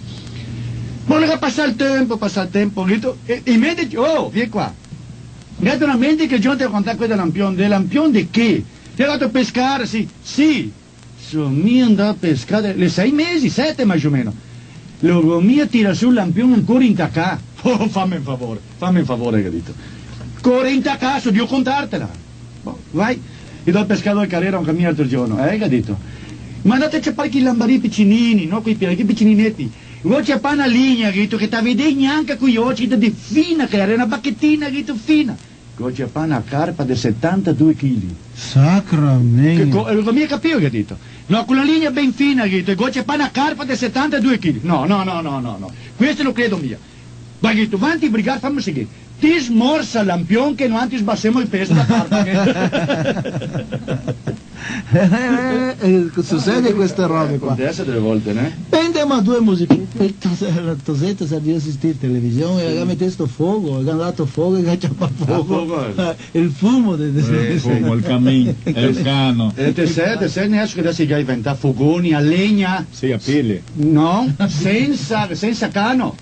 Ma alora pasa el tempo, pasa el tempo, ga dito, e, e in mente, "Oh, vien qua." Ga dito, "Na mente che giorno te contar quel del lampion." "Del lampion de che?" Te ga dato pescar, sì? Sì. So mia ndà a pescar, de-, l'è sei mesi, sete mais o meno. Lo go mia tirà su el lampion ancora intacà. Oh, fame un favore, fame un favore, el ga dito. Ancora intacà, so drio contartela. Bon, vai. E dal pescador che l'era un camin l'altro giorno, eh, el ga dito. Ma ndate a ciapar quei lambarì picinini, no? Quei pi-, quei picinineti. Go ciapà na ligna, el ga dito, che te vedei gnanca coi oci, de fina che l'era, na bachetina, el ga dito, fina. Go ciapà na carpa de setantadue chili. Sacramento. Che co-, eh, go mia capìo che el ga dito. No, co la ligna ben fina, el ga dito, go ciapà na carpa de setantadue chili. No, no, no, no, no, no. Questo no credo mia. Ma el ga dito, vanti brigar, femo el seguinte. Ti smorsa el lampion che noantri sbasemo el peso da carpa, che Eh, eh, eh, eh, sucede queste robe qua. Acontece dele volte, né? Pendemo a due musichete, el tose-, la toseta se deve asistir television e ga metesto fogo, ga dato fogo e ga ciapà fogo. Ah, fogo, eh. Eh, el fumo de, de, Eh, el fumo, el camin, el cano. E te sè, te sè, Nescio, che deso i ga inventà fogoni a legna? Sì, a pile. No, sensa, sensa cano.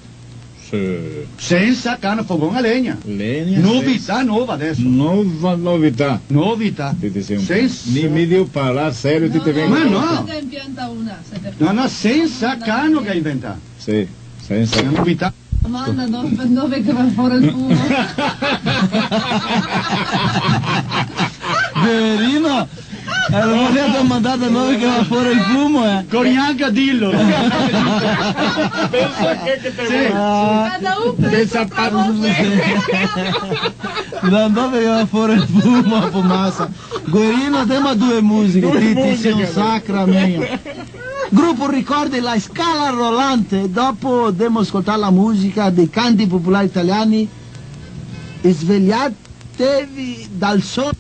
Sì. Sensa cano, fogon a legna. Legna, Novità sensa. Nova deso. Nova novità. Novità. Ti, ti sei un Sensa. Mi, mi devo parlar serio, ti te vengo Ma no. Senza impianta una, se te No, no, sensa cano che ga inventà. Sì, sensa. Novità. Domanda do-, dove che va fora el fumo? Verino, Eh, lo voleva domandar da dove che va fora el fumo, eh. Cori anca a dirlo. Pensa che, che te Sì. Ah. Cada un pensa par Da dove che va fora el fumo, la fumasa? Guerino, demo due musiche, Due ti, ti musiche, sei un dai. Sacramento. Grupo Ricordi, La Scala Rolante. Dopo demo scoltar la musica dei canti popolari italiani, Svegliatevi dal sonno.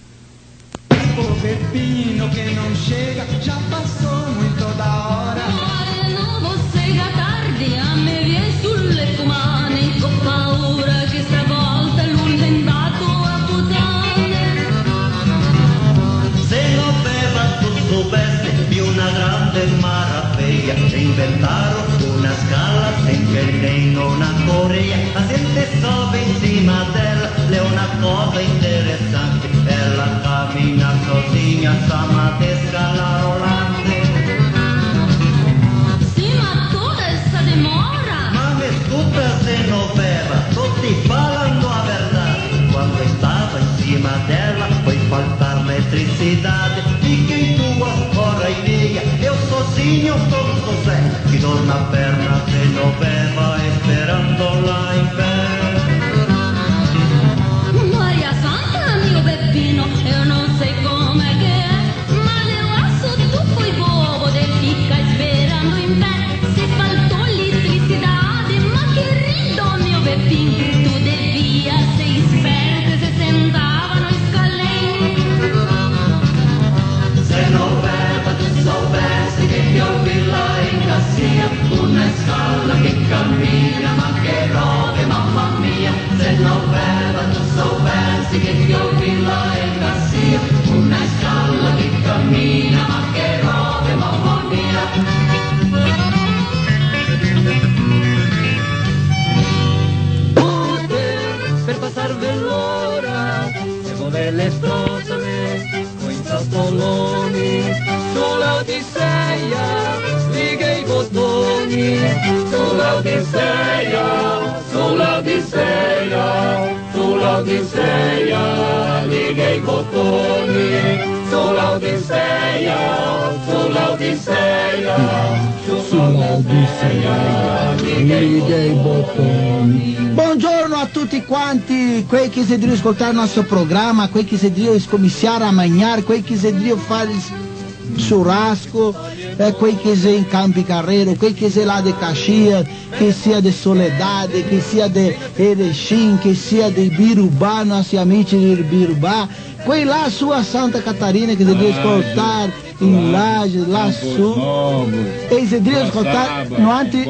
Tipo Peppino che non scega, già passò muito da hora. Amore, no, você chega tarde, a me vien sulle cumane, go paura che stavolta lui l'è ndato a putane. Se no beva tu so beste, più una grande maraveia, se inventaro una scala, se inventaro una corea, la gente sobe in sima d'ela, l'è una cosa interessante. Ela camina sozinha, chama de scala rolante. Sì, ma dove sta demora? Ma me scuta se no beva, tuti falando a verdade. Quando estava em cima dela, foi faltar eletricidade. Fiquei duas horas e meia, eu sozinho com José, que dor na perna se no beva, esperando lá em pé. Maria Santa, mio Beppino, eu não sei como é que é, mas eu acho tu foi bobo de ficar esperando em pé. Se faltou eletricidade, ma querido mio Beppin, tu devia ser esperto e se sentava no scalin. Se no beva tu soubesse que te ouvi lá em Cacia, una scala che camina, ma che robe, mamma mia. Se no beva tu soubesse que te ouvi lá em Cacia, una scala che camina, ma che robe, mamma mia. Per passarve l'ora, se volete strozzare, coi tastoloni, sulla Odisseia, liga i bottoni, sulla Odisseia, sulla Odisseia, sulla Odisseia, liga i bottoni, sulla Odisseia, sulla Odisseia, sulla Odisseia, liga i bottoni. Buongiorno a tutti quanti, quei che xe drio scoltar el nostro programa, quei che xe drio scominsiar a magnar, quei che xe drio far el churrasco, eh, quei che xe in Campi Carrero, quei che xe là de Caxias, che sia de Soledade, che sia de Erechim, che sia de Ibirubá, nostri amici de Ibirubá, quei là su a Santa Catarina che xe drio scoltar in Laje, là su. E xe drio scoltar, noantri,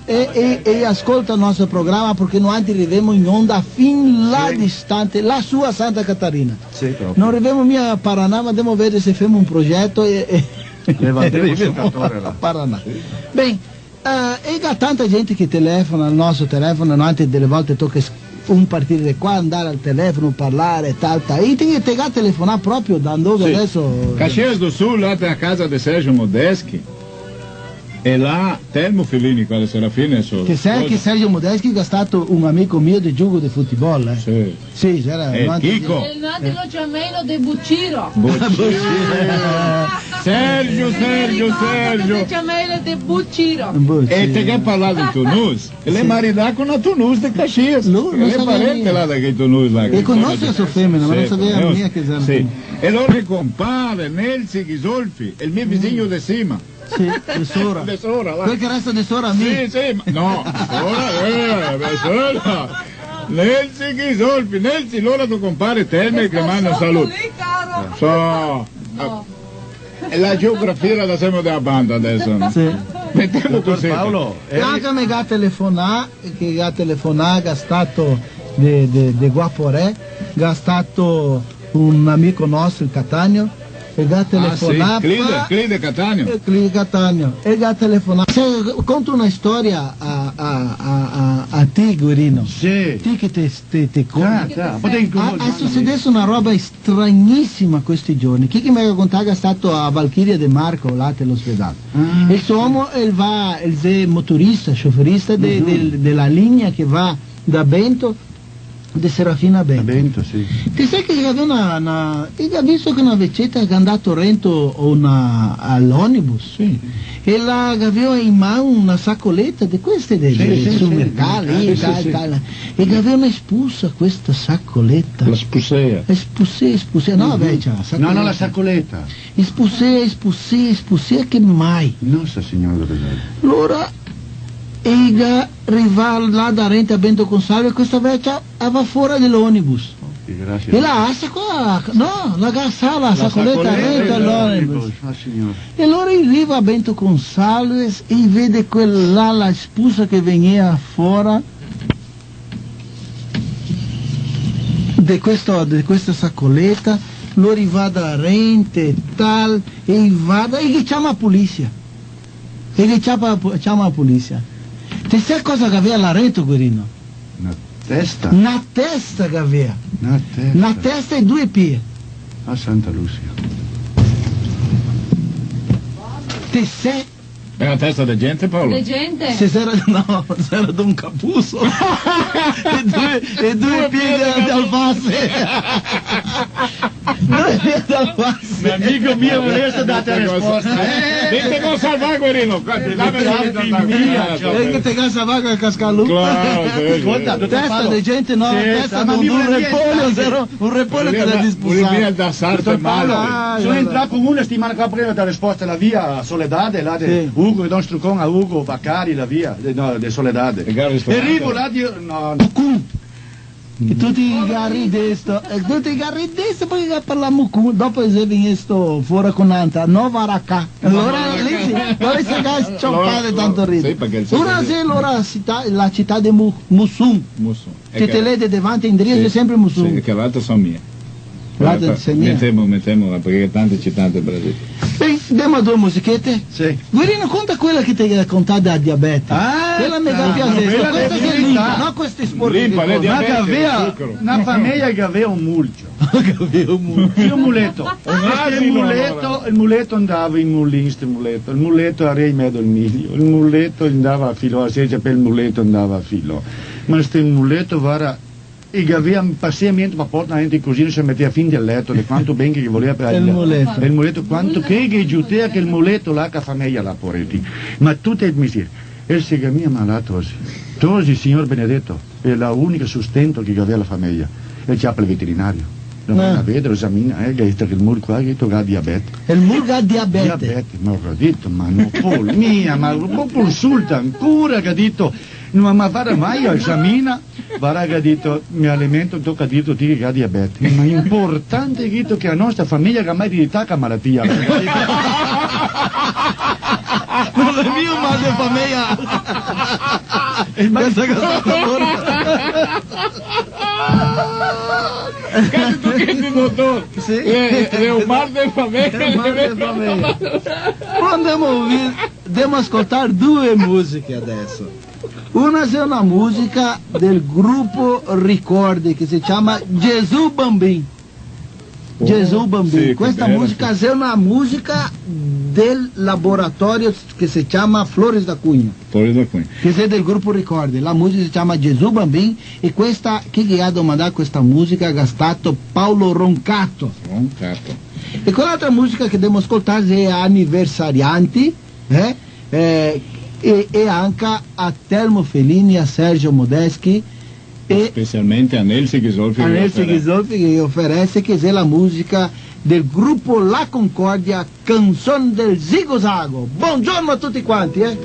e, e, e ascolta el nostro programa, parché noantri rivemo in onda fin là distante, là su a Santa Catarina. Sì, proprio. No rivemo mia a Paraná, ma ndemo veder se femo un progeto e, e rivemo a Paraná. Ben, eh, e ga tanta gente che telefona al nostro telefono, noantri dele volte toca s-, Un partire de qua, andare al telefono, parlare, tal, tal. E te, te ga telefonà proprio da dove adeso? Caxias do Sul, là te la casa de Sergio Modeschi. E là, Telmo Fellini, qua de Serafina, so... Te sè che Sergio Modeschi ga stato un amico mio de giogo de futebol, eh? Sì. Sì, gera... Eh, Chico. E noaltri lo ciamemo de Buciro. Buciro. Sergio, Sergio, Sergio. Noaltri lo ciamemo de Buciro. Buciro. E te ga parlà de Tonus? El xe maridà co na Tonus de Caxias. No, no savea. El xe parente là de che Tonus là. E conoso so femena, ma no savea mia che... Sì. E lora el compare Nelsi Ghisolfi, el me visigno de sima. Sì, de sora. De sora, là. Quel che resta de sora a mi. Sì, sì, ma no, de sora, eh, de sora. Nelsi Ghisolfi, Nelsi, lora to compare Telmo che manda un saluto. So, no. E la geografia la lasemo da banda adeso, no? Sì. Metemo cusì. Dotor Paolo, eh. Anca me ga telefonà, che ga telefonà, ga stato de, de, de Guaporé, ga stato un amico nostro, el Catania, e ga telefonà. Ah, sì. Clide, pa-, Clide Catania. Eh, Clide Catania. E ga telefonà. Se, conto na storia a, a, a, a, a ti, Guerino. Sì. Ti che te, te, te conti. Già, già. Ma te... Ah, ga sucedesto na roba stranisima questi giorni. Chi che me ga contà che xe stato a Valchiria De Marco, là te l'ospedal. Ah, sì. E so omo, el va, el xe motorista, scioferista de, del, de la linea che va da Bento, de Serafina a Bento. A Bento, sì. Te sè che gavea na, na, e ga visto che na veceta che xe andà rento a na, a l'onibus? Sì. E la gavea in man na sacoleta de queste de, sì, de, sì, sul mercado, sì, tal, sì, tal. E gavea na spusa questa sacoleta. La spusea. E spusea, spusea. No, vecia, sacoleta. No, no, la sacoleta. E spusea, e spusea, e spusea, che mai. Nossa Senhora do Rosário. Alora, e ga rivà là darente a Bento Gonçalves, questa vecia la va fora de l'onibus. Oh, che grazia. E la asa qua, no, la ga asà la sacoleta rento a l'onibus. Ah, signor. E alora i riva a Bento Gonçalves e i vede quela là, la spusa che vegnea fora de questo, de questa sacoleta, lori va darente, tal, e i va da, e i ciama la polisia. E i ciapa-, ciama la polisia. Te sè cosa che gavea là rento, Guerino? Na testa? Na testa che gavea. Na testa. Na testa e due pie. Ah, Santa Lucia. Te sè? Xe na testa de gente, Paolo? De gente. Se xera, no, xera de un capuso. E due, e due pie de, de alfase. Due pie de alfase. Un amigo mio voleva darte la risposta, eh? Te go salvà, Guerino. Dame la... Mamma mia, ciò. E che te ga salvà che casca lu? Claro, sì, sì. Scolta, dotor Paolo. Testa de gente, no, sì, testa de un, un repolho, zero, un repolho che te ga dispusà. Dotor Paolo, ah, so entrà co una setimana qua prima da risposta, la via Soledade, là de Ugo, e do un strucon a Ugo Vaccari, la via, de, no, de Soledade. E rivo là, Dio, no, no. E tuti i ga ridesto, e tuti i ga ridesto, parché i ga parlà mucun, dopo xe vegnesto fora co n'antra, no varacà. Alora lì sì, alora se ga s-ciopà de tanto ride. Sì, parché el... Ora sì, alora cità, la cità de Mu-, Musun. Musun. Che te lede davanti e indrio, sì, xe sempre Musun. Sì, che l'altra so mia. L'altra xe mia. Metemo, metemo, parché tante cità del Brasil. Ben, demo do musichete? Sì. Guerino, conta quela che te ga contà da diabete. Ah, quela me ga piasesto. Questa xe limpa, no queste sporche. Limpa, che xe diabete, zucaro. Na fameia che gavea un mul. Che gavea un mul. Sì, un muleto. Un asino, alora. Sto muleto, el muleto ndava in mulin, sto muleto. El muleto era in mezo al milio. El muleto ndava a filo, la segia par el muleto ndava a filo. Ma sto muleto, vara, e che gavea un pasiamento par portar la gente in cusina, se metea fin del leto, de quanto ben che volea par el muleto. El muleto, quanto che, che giutea quel muleto là, che fameia là, povareti. Ma tuti i mestieri. El se ga mia malà, tosi. Tosi, Signor benedeto, xe la unica sustento che gavea la fameia. El ciapa el veterinario. Lo manda a vedar, lo esamina, eh, che el mul qua, che el ga diabete. El mul ga diabete? Diabete, ma go dito, ma no pol mia, ma po consulta ancora, che ga dito, no, ma vara mai, esamina, Vara che ga dito, me alimento, toca dirte ti che ga diabete. Ma xe inportante, ga dito, che la nostra fameia ga mai eredità sta malatia. No xe mia un mal de fameia. Pensa che sta... Cazzo, tu che ti, dotor? Sì. Eh, eh, xe un mal de fameia. Xe un mal de fameia. Però ndemo a ouvir, ndemo a scoltar due musiche adeso. Una xe una musica del grupo Ricordi che se ciama Gesù Bambin. Oh, Gesù Bambin. Sì, che bela, sì. Questa musica xe una musica del laboratorio che se ciama Flores da Cunha. Flores da Cunha. Che xe del grupo Ricordi. La musica se ciama Gesù Bambin e questa, chi che ga domandà questa musica ga stato Paolo Roncato. Roncato. E quell'altra musica che demo scoltar xe Aniversarianti, eh? Eh, e, e anca a Telmo Fellini, a Sergio Modeschi e specialmente a Nelsi Ghisolfi, a che Nelsi oferese. Ghisolfi che oferese, che xe la musica del grupo La Concordia, Canson del Zigo Zago. Bongiorno a tuti quanti, eh!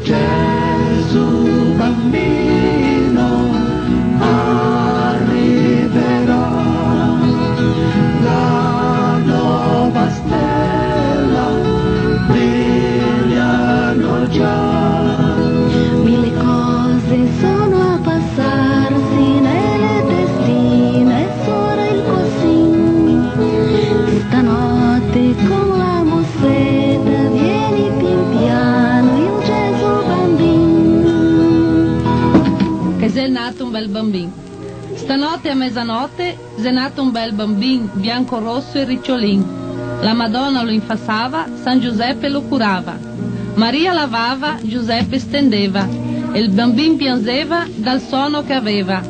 Gesù Bambino arriverà, la nova stella brigliano già. Mille cose sono a passarsi nelle testine, sora el cosin. Stanotte con la museta vieni pian piano il Gesù Bambin. Che xe nato un bel bambin. Stanotte a mesanotte xe nato un bel bambin, bianco, rosso e ricciolin. La Madonna lo infasava, San Giuseppe lo curava. Maria lavava, Giuseppe stendeva, e il bambin piangeva dal sonno che aveva.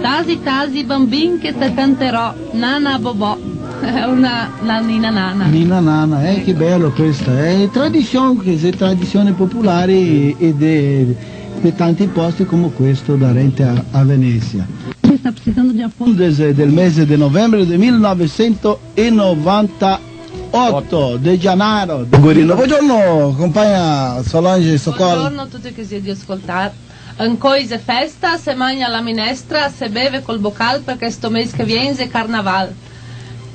Tasi, tasi, bambin, che te canterò, nana bobò. Una, la nina nana. Nina nana, eh, che belo questa, eh. Tradision, che xe tradision popolare e, e de, de tanti posti come questo darente a, a Venesia. Sta precisando de apoio. Desde del mese de novembre de mil novesento e novanta oto, de Gianaro, de Guerino. Buongiorno, compagna Solange Socol. Buongiorno a tuti che siete a ascoltar. Ancoi xe festa, se magna la minestra, se beve col bocal, parché sto mes che vien xe carnaval.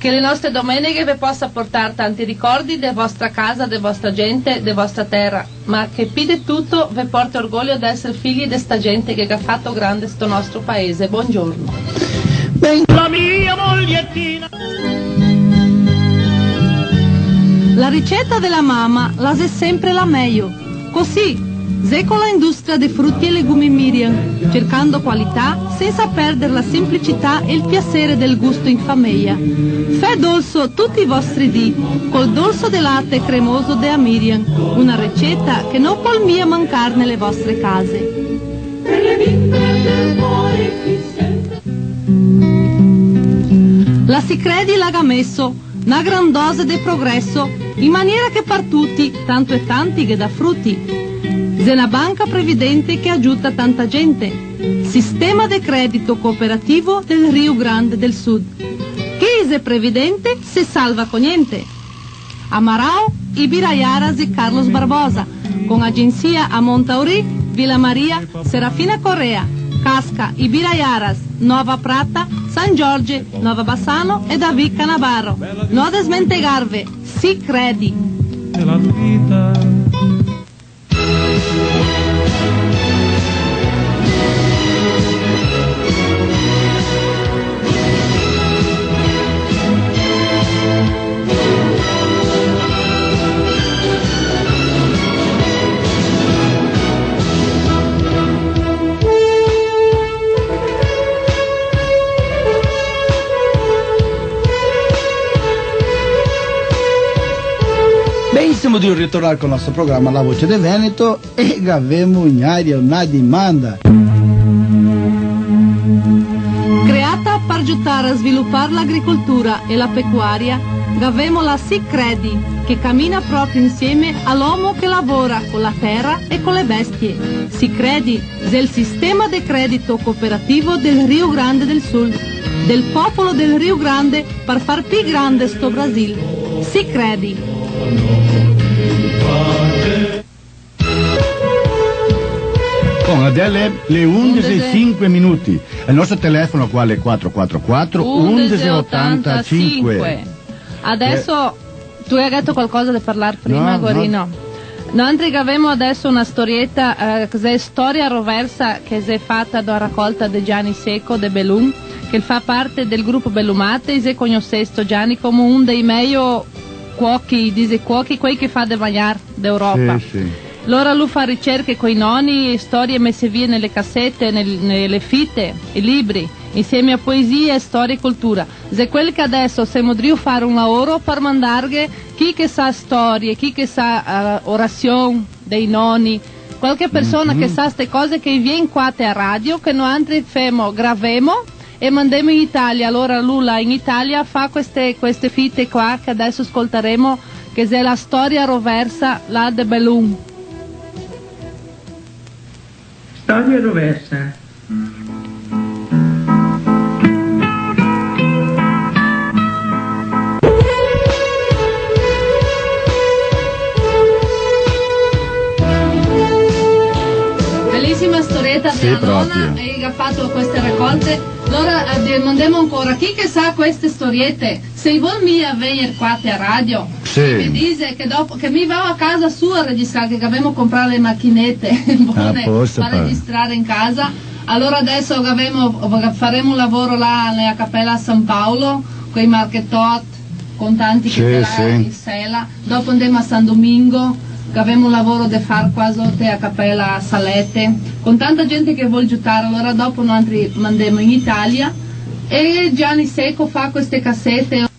Che le nostre domeneghe ve possa portar tanti ricordi de vostra casa, de vostra gente, de vostra tera. Ma che pi de tuto ve porte orgoglio d'eser figli de sta gente che ga fato grande sto nostro paese. Buongiorno. Ben. La mia mogliettina. La riceta de la mama la xe sempre la mejo. Così, xe co la industria de fruti e legumi Miriam, cercando qualità senza perder la semplicità e el piaser del gusto in fameja. Fè dolso tuti i vostri dì, col dolso de late cremoso de a Miriam, una receta che no pol mia mancar nele vostre case. La Sicredi la ga meso na gran dose de progreso, in maniera che par tuti, tanto e tanti ghe dà fruti. Xe na banca previdente che agiuta tanta gente. Sistema de credito cooperativo del Rio Grande del Sud. Chi xe previdente se salva co gnente. Amarao, Ibiraiaras e Carlos Barbosa, con agensia a Montauri, Vila Maria, Serafina Corrêa, Casca, Ibiraiaras, Nova Prata, San Jorge, Nova Bassano e David Canabarro. No desmentegarve, Sicredi. Ben, semo de ritornar col nostro programa La Voce del Veneto. E gavemo in aria na dimanda. Creata par giutar a svilupar l'agricoltura e la pecuaria, gavemo la Sicredi, che camina proprio insieme a l'omo che lavora co la tera e co le bestie. Sicredi xe el sistema de credito cooperativo del Rio Grande del Sul, del popolo del Rio Grande, par far pi grande sto Brasil. Sicredi. Bon, adele le undese e sinque minuti. El nostro telefono qua xe quatro quatro quatro, undese otantasinque. Adeso Tu ghe gheto qualcosa de parlar prima, no, Guarino? No. Noantri gavemo adeso na storieta, eh, che xe Storia Roversa, che xe fata da racolta de Gianni Seco de Belun, che fa parte del grupo Belumate, e se cognosesto Gianni come un dei mejo cuochi, dixe cuochi, quei che fa de magnar d'Europa. Sì, sì. Lora lu fa ricerche coi noni, e storie mese via nele casete, nel-, nele fite, i libri, insieme a poesie, storia e cultura. Xe quel che adeso semo drio far un laoro par mandarghe chi che sa storie, chi che sa, eh, orasion dei noni, qualche persona che sa ste cose che vien qua te a radio, che noantri femo, gravemo e mandemo in Italia. Alora lu là in Italia fa queste, queste fite qua che adeso scoltaremo, che xe la Storia Roversa, là de Belun. Storia Roversa. Belisima storieta. Sì, dela nona, proprio. E che ga fato queste racolte. Alora, eh, domandemo ancora, chi che sa queste storiete, se i vol mia vegner qua te a radio, sì, che me dixe che dopo, che mi vao a casa sua a registrar, che gavemo comprà le machinete bone, a posto, par registrar in casa. Alora adeso gavemo, faremo un lavoro là nela capela San Paolo, coi Marchetot, con tanti che, sì, là, sì, in sela. Dopo ndemo a San Domingo, che gavemo un lavoro de far qua soto a capela Salete, con tanta gente che vol giutar. Alora dopo noantri mandemo in Italia, e Gianni Seco fa queste casete.